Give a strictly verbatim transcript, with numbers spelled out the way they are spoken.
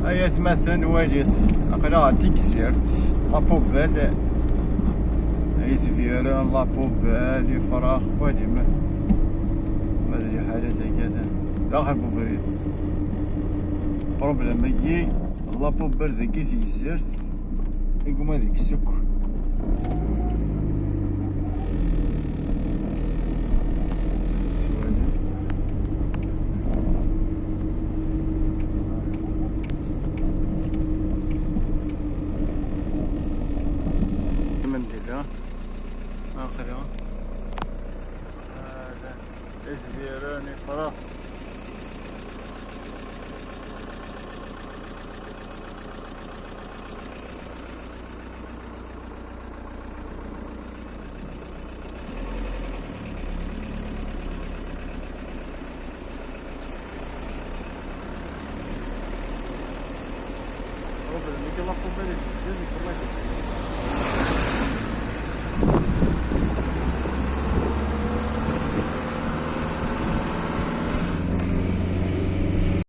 Ay atmaten, walit, aql-aɣ ɣer Tigzirt, la poubelle, ay tbiren, la poubelle, ifrax, walim. Ma d liḥala tagata, d axir n ubrid. Problème-agi, la poubelle dagi Tigzirt, iguma deg ssuk. Mendila. Aql-aɣ. Ah, da. Izdiren, ifrax. Problème-agi, la poubelle, c'est bien, mais comment il fait ?